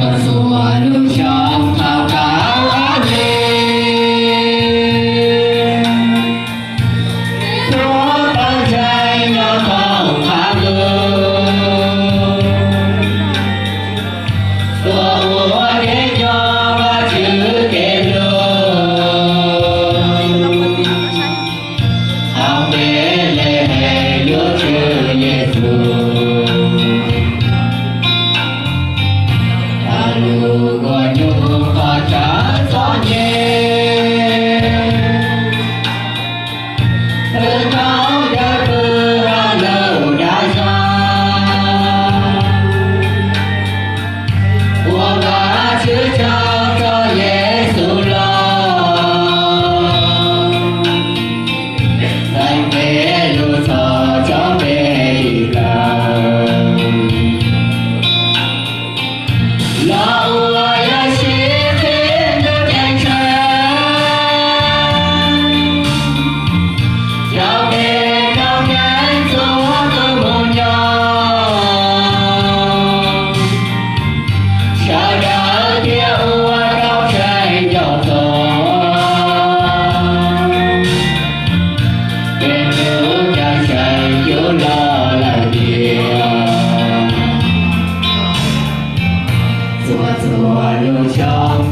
Txhua lub xyoo thaum kaum ob hlis, tuav pawg ntseeg nyob thaum qab lug, tuaj ua kev coj Vajtswv kev lug. Hauv Npelehees yuav tswj Yexus, tag lub nkuaj nyuj qhov chaw txom nyem, twb tau dawb pw hauv lub dag zog, ua Vajtswv tsaug txog Yexus los, txhais tes lug txog tsob npe dim lawm, los ua yawm sib qhib ntuj ceeb tsheej, cov npe rau nkees txhua tus mus nyob, sawv daws thiaj ua tau tseeb nco txog, peb lub caij tseeb yuav los lawm tiag. Txhua txhua lub xyoo